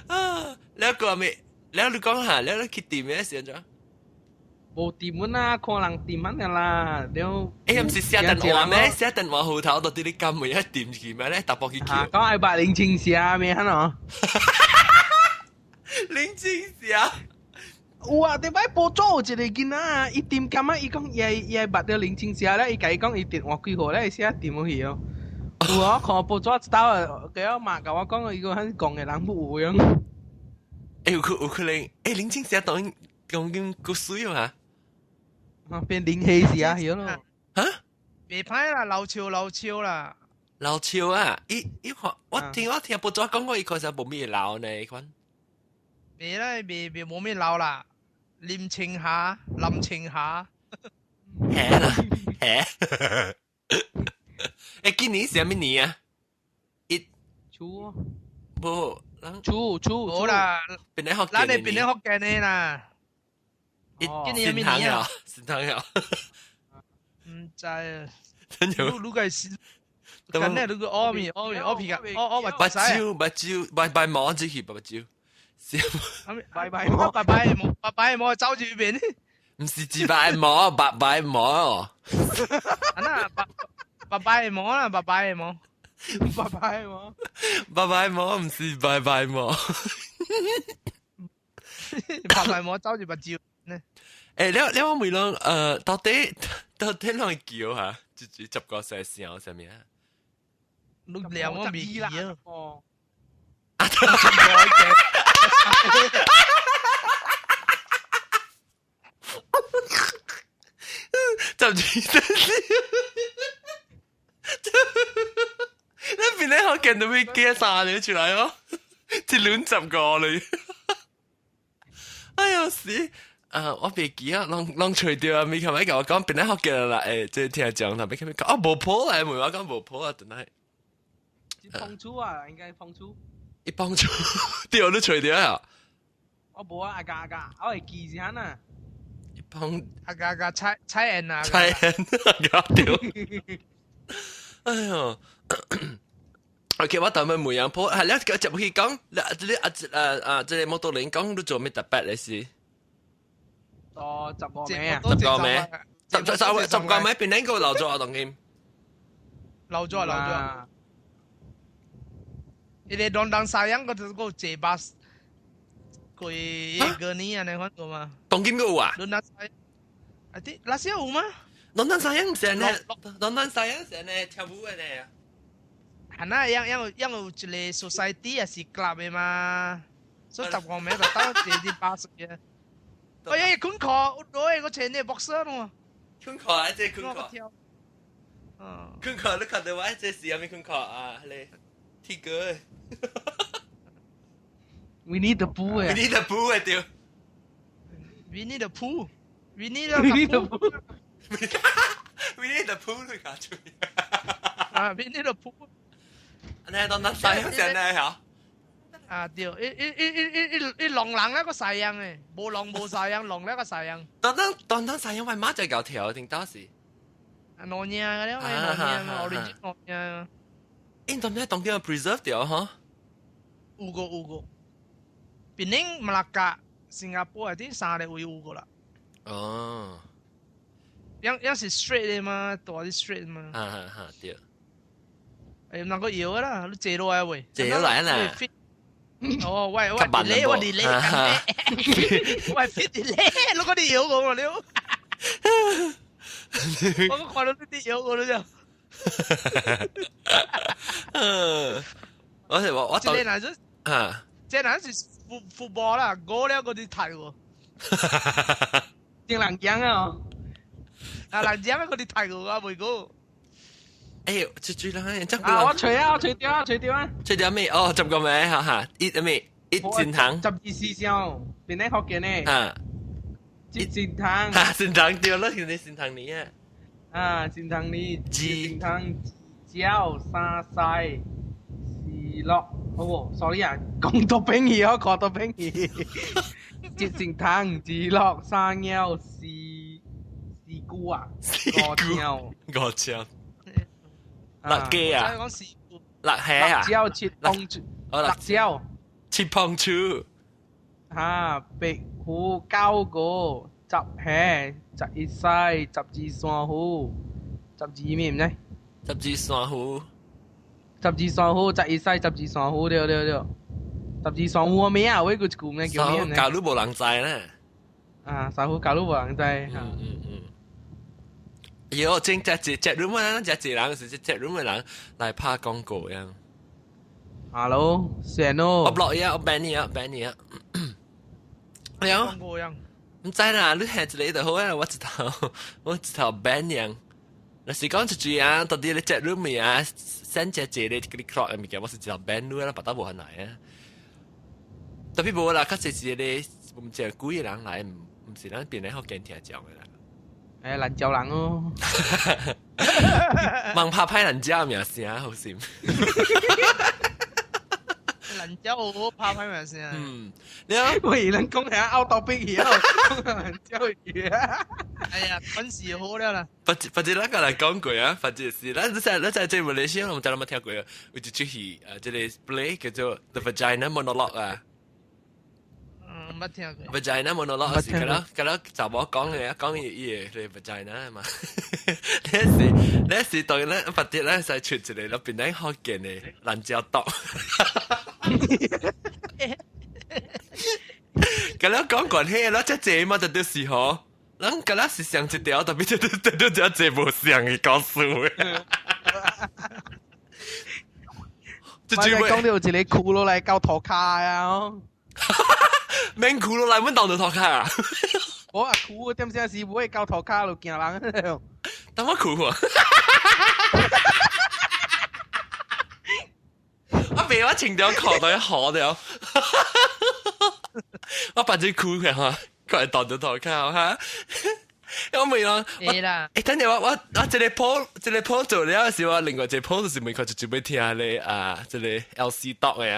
啊，了個咩？了你講下，了你去店咩時陣？無店啦，看人店乜啦，了。欸，毋是寫電話咩？寫電話號頭到底你撳每一店去咩咧？搭波去叫。講愛捌林青霞咩？哈喏。林青霞。有啊，頂擺報紙有一個囡仔，伊點感覺伊講伊會捌著林青霞咧，伊共伊講伊電話幾號咧，伊寫電話去哦。有啊，我看報紙一道啊，佢阿媽共我講，伊講彼講的人不有樣。欸，有可能，欸，林青霞當講緊夠水啊！啊，變林黑是啊，曉咯。嚇？袂歹啦，老笑老笑啦。老笑啊！伊伊看我聽報紙講過，伊確實無咩老呢，款。袂啦，袂袂無咩老啦。林青霞，林青霞。嚇啦嚇！欸，今年是啥物年啊？一初。無，初初。無啦，邊個福建？咱的邊個福建的啦。今年啥物年啊？新唐啊！毋知啊。真有。你個是？今日你個烏面烏面烏皮個，烏烏目睭目睭拜拜毛這去目睭。拜拜毛，拜拜毛，拜拜毛走住邊。毋是自拜毛，白拜毛。啊那拜拜拜毛啦，拜拜毛，拜拜毛，拜拜毛，毋是拜拜毛。拜拜毛走住目睭。欸，了了我問攏，到底攏會叫哈？就十個歲聲啥物啊？你兩我未記啊！哦。就住得你邊咧學見到會驚啥你出來哦？一輪十個你，哎呀死！啊！我袂記啊，攏揣著啊，未琴日共我講邊咧學見啦，欸，這聽講，特別講哦，無譜來，問我講無譜啊，真係。碰觸啊，應該碰觸。一碰觸，掉都除掉啊！我無啊，阿家阿家，我會記一下啊。一碰阿家阿家菜菜園啊！菜園阿家掉。哎呦！OK，我頭咪每樣鋪，係你入去講，你你啊啊啊，這個摩托輪講你做咩特別嘅事？哦，十個名啊！十個名，十個名邊兩個留咗啊？當今留咗留咗。伊個當當沙樣個就個坐巴士過過年啊，你看過嗎？當今個有啊？當當沙，啊啲那時有嗎？當當沙樣成呢？當當沙樣成呢跳舞的呢？係那樣樣樣有一個 society 也是 club 的嘛，所以十個名就當坐啲巴士嘅。哎呀，困課，我我穿你 boxer 咯。困課啊，這困課。嗯。困課你看到我這是啥物困課啊？你鐵哥。 Winnie the Pooh 啊！Winnie the Pooh 啊對。 Winnie the Pooh。Winnie the Pooh。Winnie the Pooh 你講出。啊，Winnie the Pooh。你當當西洋成呢嚇？啊對，一一一一一一一狼人那個西洋誒，無狼無西洋，狼那個西洋。當當當當西洋，我媽就搞跳定當時。啊，攞嘢嗰啲，攞嘢，我哋攞嘢。因當咩當叫 preserve 掉嗬？有個有個，檳城、馬六甲、新加坡啲三個位有個啦。哦。樣樣是 straight 的嘛，大啲 straight 嘛。哈哈哈，對。哎，那個搖啦，你坐落來喂。坐落來啦。哦，喂喂，delay 我 delay，喂 fit delay，你嗰啲搖我了。我看到你啲搖我了就。我係話我這個人是啊，這個人是 football 啦，過了嗰啲睇喎。正人講啊！啊，人講嗰啲睇過啊，未過。哎，出出啦，真啊！我除啊，我除掉啊，除掉啊。除掉咩？哦，十個名，哈哈，一咩？一善堂。十二時上，邊啲學嘅呢？啊，一善堂。哈，善堂對啦，叫你善堂你啊。啊，善堂你，善堂椒三西四樂，好冇？Sorry 啊，講到兵兒，我講到兵兒。一善堂二樂三鳥四四姑啊，五條，五條。辣雞啊！辣蟹啊！辣椒切碰醋，辣椒切碰醋。嚇，白虎九個，十蟹，十一西，十二山虎，十二咩唔知？十二山虎，十二山虎，十一西，十二山虎，對對對。十二山虎咩啊？喂，個句咩叫咩？教你無人知咧。啊，山虎教你無人知。嗯嗯嗯。有正只只只 room 啊，只只人是只只 room 嘅人來拍廣告樣。 Hello，成咯。我 block 呀，我 ban 你啊，ban 你啊。哎呀，廣告樣。唔知啦，你聽一個就好啊，我一頭我一頭 ban 樣。若是講一句啊，到底你只 room 啊，send 只只個給你 clock 嘅物件，我是一頭 ban 你啦，別得無限來啊。特別無啦，較濟是個唔知幾個人來，唔是咱邊個福建聽講嘅啦。誒，蘭州人哦，猛拍派蘭椒名聲好心。蘭椒我拍派名聲。嗯，你啊，喂，人講下拗到逼去啊，蘭椒魚啊。哎呀，本事好了啦。不不知咱個來講過啊，反正是咱在咱在這馬來西亞，我們在那沒聽過啊。有一出戲啊，這個 play 叫做 The Vagina Monologue 啊。嗯，捌聽過。 Vagina monologue 是敢若敢若查某講嘅，講伊伊個 vagina 嘛。你是你是當咱發啲咱使出一個，變咱福建的蘭椒毒。敢若講關係，咱遮濟嘛，就就是吼，咱敢若是上一條，特別就就就遮濟無上嘅故事。這句話講到一個哭落來到塗跤啊！免哭落來，阮當就塗跤啊！我啊哭，點聲是會到塗跤就驚人。等我哭啊！我袂我穿條褲都好了，我扮只哭佢嚇，佢係當就塗跤嚇。我問我，會啦。欸，等陣我這個鋪這個鋪做了時，我另外一個鋪就是每個就準備聽咧啊，這個 LC talk 的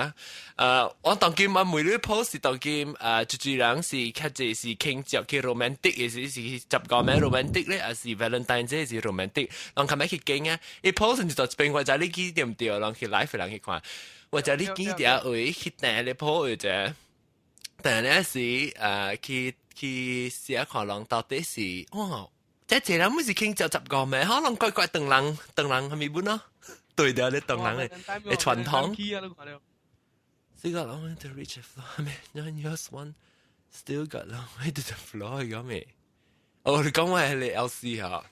啊。我當今我每日鋪是當今啊，就住人是較濟是傾向去 romantic 的，是15暝 romantic 咧，還是 Valentine 節是 romantic？人較欲去傾啊，伊鋪是就一邊我知你記對毋對？人去 live 人去看，我知你記得位去訂咧鋪的者，但咧是去試下看人到底是哇，這這人毋是傾就15暝，可能怪怪唐人唐人係咪本咯？對掉咧，唐人的的傳統。Still got long way to reach the floor, man. 9 years one still got long way to the floor 咁咩？哦，你講我係你 LC 嚇。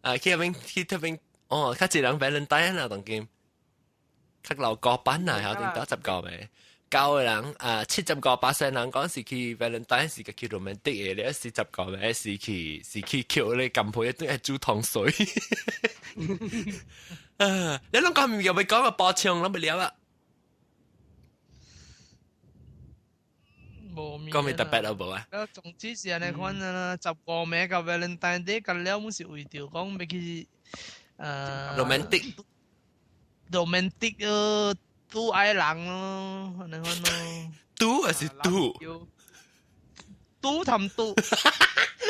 啊，去那邊去那邊，哦，較濟人 Valentine 啦，當今較老高班啊，曉定到15暝。九個人啊，75% 人講是去 Valentine 是去 romantic 的，你是15暝是去叫你撳配一頓係煮糖水。啊！你攏講又未講個包槍，攏未了啊？無講咩特別啊？無啊？總之是按呢款啊，15暝佮 Valentine Day 佮了，阮是為著講欲去romantic romantic 咯，拄愛人咯，按呢款咯。拄還是拄？拄同拄。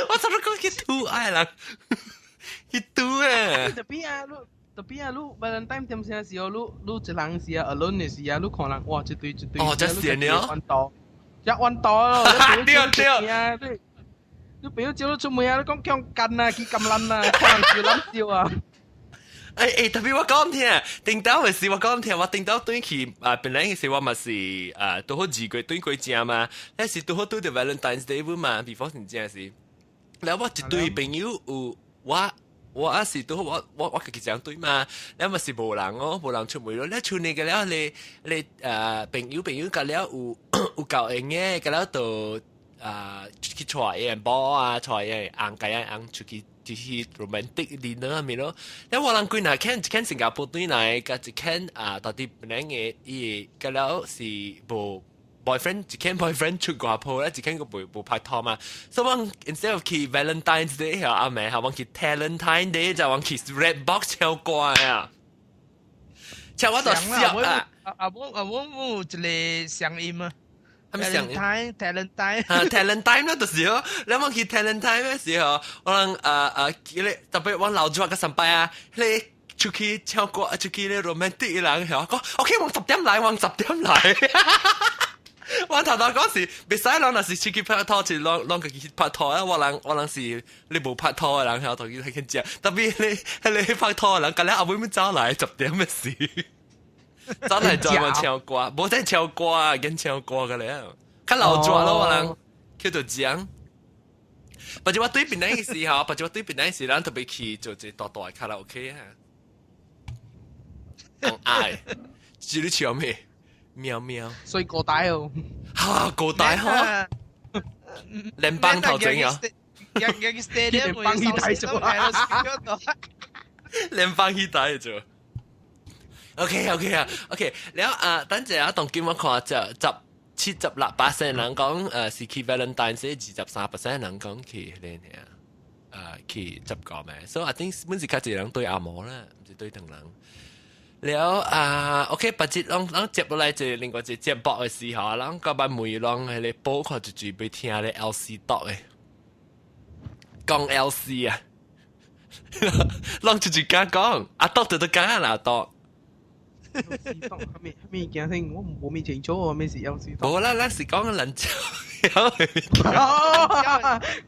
我頭先講去拄愛人，去拄啊！ Tapi 啊，你 tapi 啊，你 Valentine 點啥時候，你一人時啊，alone 的時啊，你看人哇，一對一對。哦，這是了。彎刀，一彎刀咯。對對。你你朋友招你出門啊，你講強幹啊，去橄欖啊，看人笑攬笑啊。欸欸，特別我講聽，頂到的時我講聽，我頂到轉去啊，本來時我嘛是啊，拄好2月轉過正嘛，那是拄好拄著 Valentine's Day 嘛，before 是正是。然後我一對朋友有我。我啊是拄好我家己一人對嘛，了嘛是無人哦，無人出門咯。你出嚟個了，你朋友個了有夠閒嘅，個了就去帶伊某啊，帶伊翁家翁出去就是 romantic dinner 咪咯。了我人幾若間一間新加坡對來，佮一間啊到底本來嘅伊個了是無 boyfriend 一間 boyfriend 出外鋪咧，一間個無拍拖嘛。所以我 instead of 去 Valentine's Day 阿妹，係我去 Talentine Day 就我去 Red Box 唱歌啊。唱我就笑啊！啊我啊我我有一個聲音啊。係咪聲音？Talentine 啊，Talentine 咯，就是哦。你我去 Talentine 嘅時候，我諗啊，佢特別我老咗個上擺啊，你出去唱歌，出去咧 romantic 嘅人，係講 OK，我10點來，我10點來。我頭頭講是，袂使人若是出去拍拖，是攏家己拍拖啊！我人是你無拍拖的人，曉同佢去食。特別你拍拖的人，今日後尾要走來10點的事，走來專門唱歌，無在唱歌啊，緊唱歌個咧，較老抓咯，我人叫做講。或者我對邊那時候，或者我對邊那時，咱特別去做一個大大的卡拉 OK 啊，講愛，知你唱咩？喵喵，所以過大哦，哈過大哈，連幫頭前啊，連幫去大做啊，連幫去大做。OK OK 啊，OK，然後啊，等陣啊，當今我看就76% 人講是去 Valentine's Day，23% 人講去咧啊，去15暝，所以 I think 本是較濟人對阿嬤啦，毋是對唐人。了啊，OK，別節攏攏接落來一個另外一個節目的時候，攏個班每攏彼個寶看就準備聽咧 LC talk 的，講 LC 啊，攏就敢講，阿多就都敢啦，阿多。 LC talk 咩咩件先？我無咩清楚，咩是 LC talk？無啦，咱是講人招。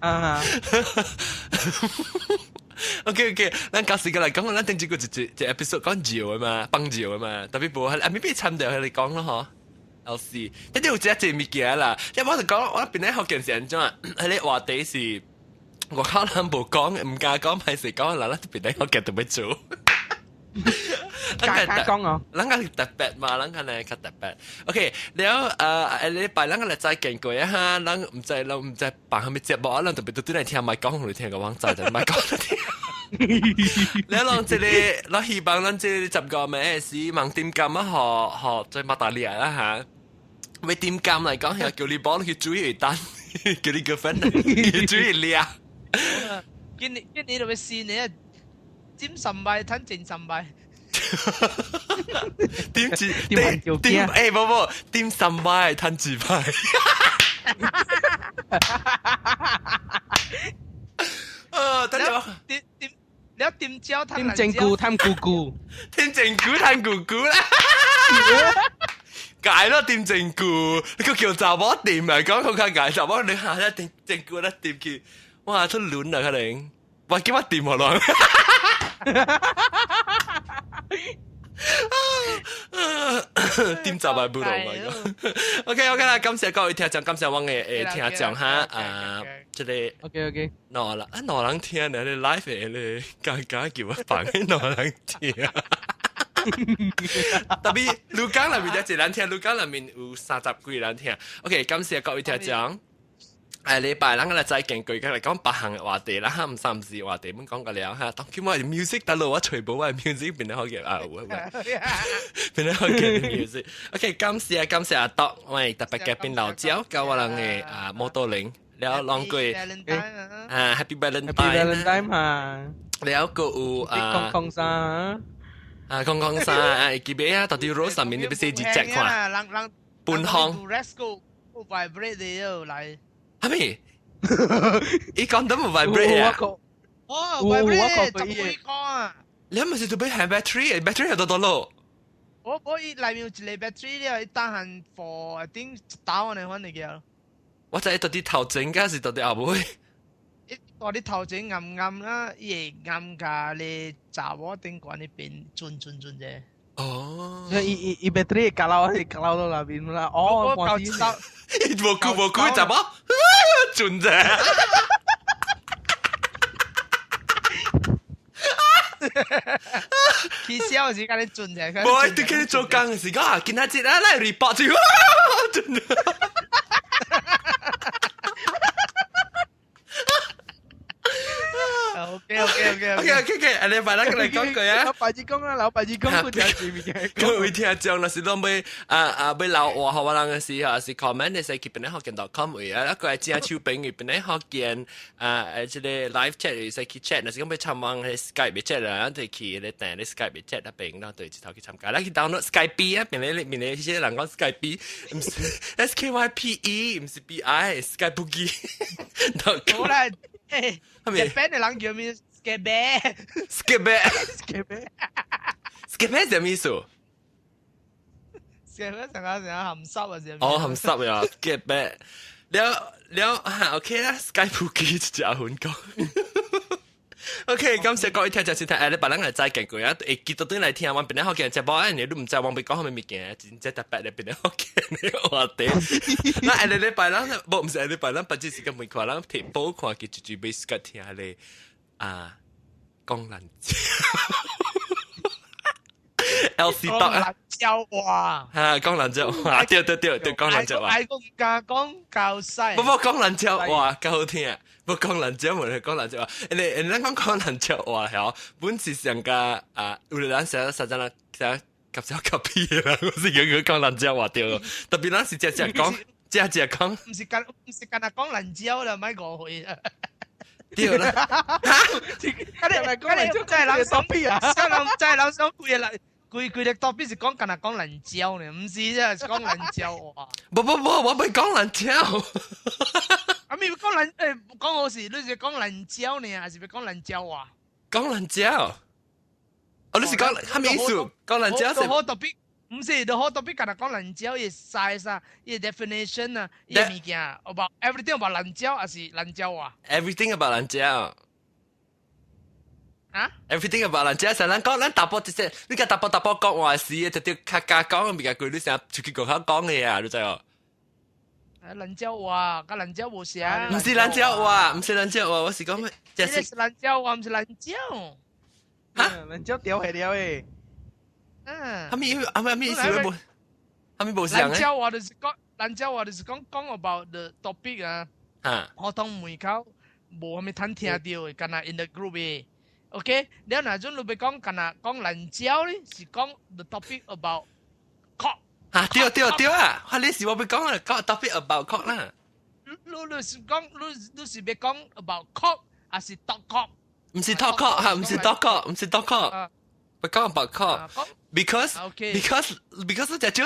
啊 OK OK，咱舊時個來講，咱頂一個一 episode 講尿的嘛，放尿的嘛，特別無啊，未必參掉佢嚟講咯嗬。LC，但係有一隻物件啦，因為我就講，我邊咧學件是按怎，彼個話題是我可能無講，毋敢講，歹勢講，啦，咱邊咧學件特別做。敢講哦，咱個特別嘛，咱個呢較特別。OK，了禮拜咱個來再見過啊哈，咱毋知咱毋知辦啥物節目啊，咱特別對來聽莫講，來聽個網站就莫講聽。了咱這個，咱希望咱這個15暝是望點金啊，學學在馬達利亞啦哈。欲點金來講，係叫你幫去注意單。叫你 girlfriend 注意掠。今年就要試你啊，佔十米，趁正十米。點住點點誒，冇冇點十米，趁住牌。啊，等陣點點你一點蕉，點正菇，貪姑姑，點正菇，貪姑姑啦。解咯，點正菇，你個叫查某掂嚟講，佢較解查某你下一點正菇咧掂去，哇出亂啦可能，哇叫我掂落來。點就係不老咪？OK OK 啦，感謝各位聽眾，感謝我嘅聽眾哈啊，這個 OK OK，兩人啊兩人聽呢，你 live 嘅你剛剛叫我放兩人聽。特別鹿港內面一個人聽，鹿港內面有三十幾人聽。OK，感謝各位聽眾。禮拜咱來再見過，來講別項的話題啦，哈，毋三是話題，阮講過了哈。當叫我 music 得咯，我揣無我 music 變得好嘅啊，有有，變得好嘅 music。OK，感謝感謝阿德，我特別嘉賓老焦，佮我人的啊摩托鈴了兩句啊 Happy Valentine，Happy Valentine 哈。了閣有啊，空空衫啊，空空衫啊，記得啊，到底 rose 上面你欲寫幾隻看？半項。 vibrate 的來。係咪？伊講得冇 vibrate 啊？哦，vibrate 十幾個啊！你係咪是準備係 battery？battery 有多多咯？我伊內面有一個 battery 了，伊單項 for I think 一打呢款嚟叫。我知到底頭前還是到底後尾？伊到底頭前暗暗啦，伊會暗甲你查某頂懸那邊轉轉轉者。哦，伊伊伊 battery 加落去加落到那邊啦。哦，我夠知道。無久無久，查某轉者。起痟時間你轉者。無，你去做工時講，今仔日啊來 report 就轉。 OK OK OK OK OK OK，啊你快啲嚟講句啊！老白子講啊，老白子講，佢聽住物件。各位聽眾，若是攏欲啊啊欲留話予我人嘅時候，是 comment 你使去邊個福建 .com 位啊，一個係正手朋友邊個福建啊誒，這個 live chat 使去 chat，若是講欲參往 Skype 嘅 chat 啦，就去你訂你 Skype 嘅 chat 那邊，然後對一頭去參加。咱去 download Skype 啊，邊個邊個迄些人講 Skype，毋是 S K Y P E，毋是 B I，Skype 機。好啦。誒，日本的人叫咩？Skype，Skype，Skype 什麼意思？Skype 成個成個鹹濕啊！是哦，鹹濕呀，Skype 了了，OK 啦，Skype 機就阿芬講。OK，感謝各位聽眾收聽，誒，你別人來再見過啊，會記得轉來聽，阮邊個福建節目，啊，你都毋知阮欲講啥物物件，真正特別的邊個福建的話題。那下個禮拜咱無，毋是下禮拜咱別只時間沒看，咱提補看佢就準備時間聽咧啊，講蘭椒。LC 多啊！椒話嚇，講蘭椒話，對對對對，講蘭椒話。愛講加講較細。不不，講蘭椒話較好聽。不講蘭椒，無係講蘭椒話。你你咱講講蘭椒話係本是上個啊，有的人成日實在啦，成日夾少夾屁啦，我是講講蘭椒話對咯。特別咱是只只講，只只講。毋是干毋是干焦講蘭椒啦，莫誤會啊。對啦，嚇！你講蘭椒，真係人想屁啊！真人真係人想規個規規個 topic 是講干焦講蘭椒呢，毋是啫，是講蘭椒話。不不不，我袂講蘭椒。啊，咪講蘭誒，講好是，你是講蘭椒呢，還是欲講蘭椒話？講蘭椒。哦，你是講啥物意思？講蘭椒是。好 topic，毋是，就好 topic，干焦講蘭椒伊 size 啊，伊 definition 啊，伊物件，about everything about 蘭椒，還是蘭椒話？Everything about 蘭椒。啊？Everything about 蘭椒，成咱講，咱淡薄一些，你講淡薄淡薄講話時，就對較加講物件，規你成日出去外口講的啊，你知無？蘭椒話，佮蘭椒無相。毋是蘭椒話，毋是蘭椒話，我是講咩？這是蘭椒話，毋是蘭椒。哈？蘭椒掉下了誒。嗯。啥物啥物啥物意思？無，啥物無相蘭椒話就是講，蘭椒話就是講講 about the topic 啊。哈。普通門口無啥物通聽到的，干焦 in the group 的。OK，你若陣你欲講干焦講蘭椒咧，是講 the topic about cock。嚇對對對啊！哈，你是我欲講啊，講 topic about cock 啦。你你是講你是欲講 about cock 還是 talk cock？毋是 talk cock 嚇，毋是 talk cock，毋是 talk cock，欲講 about cock。Because 只少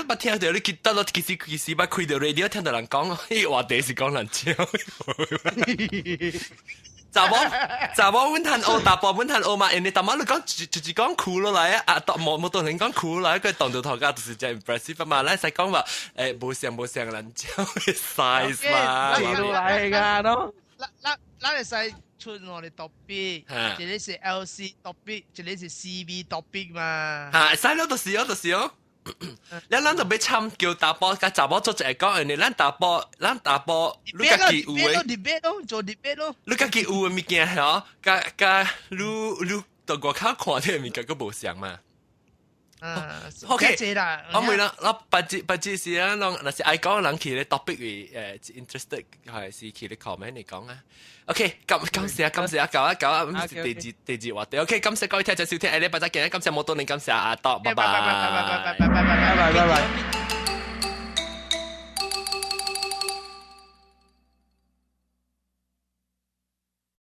捌聽著你記得咯，其實捌開著 radio 聽著人講，彼話題是講人笑。查某查某阮通學，查埔阮通學嘛，因為逐擺你講就是講哭落來啊，啊，無無當人講哭落來，佢當到頭家就是真 impressive 嘛。咱使講話無相無相人笑的 size 嘛。落來㗎喏。咱會使出兩個 topic，一個是 LC topic，一個是 CB topic 嘛。嚇，使咯，就是咯，就是咯。你咱就欲參叫查埔佮查某做一個講，因為咱查埔，咱查埔，你家己有的，debate 咯，做 debate 咯。你家己有的物件嗬，佮佮你你到外口看這個物件閣無相嘛。啊，OK，我問啦，我別節別節是啊，攏若是愛講人去咧 topic 位interested 還是去咧 comment 嚟講啊。OK，感謝感謝啊，夠啊夠啊，第二第二話題。OK，感謝各位聽眾收聽，下禮拜再見，感謝摩多人，感謝阿多，拜拜，拜拜拜拜拜拜拜拜拜拜。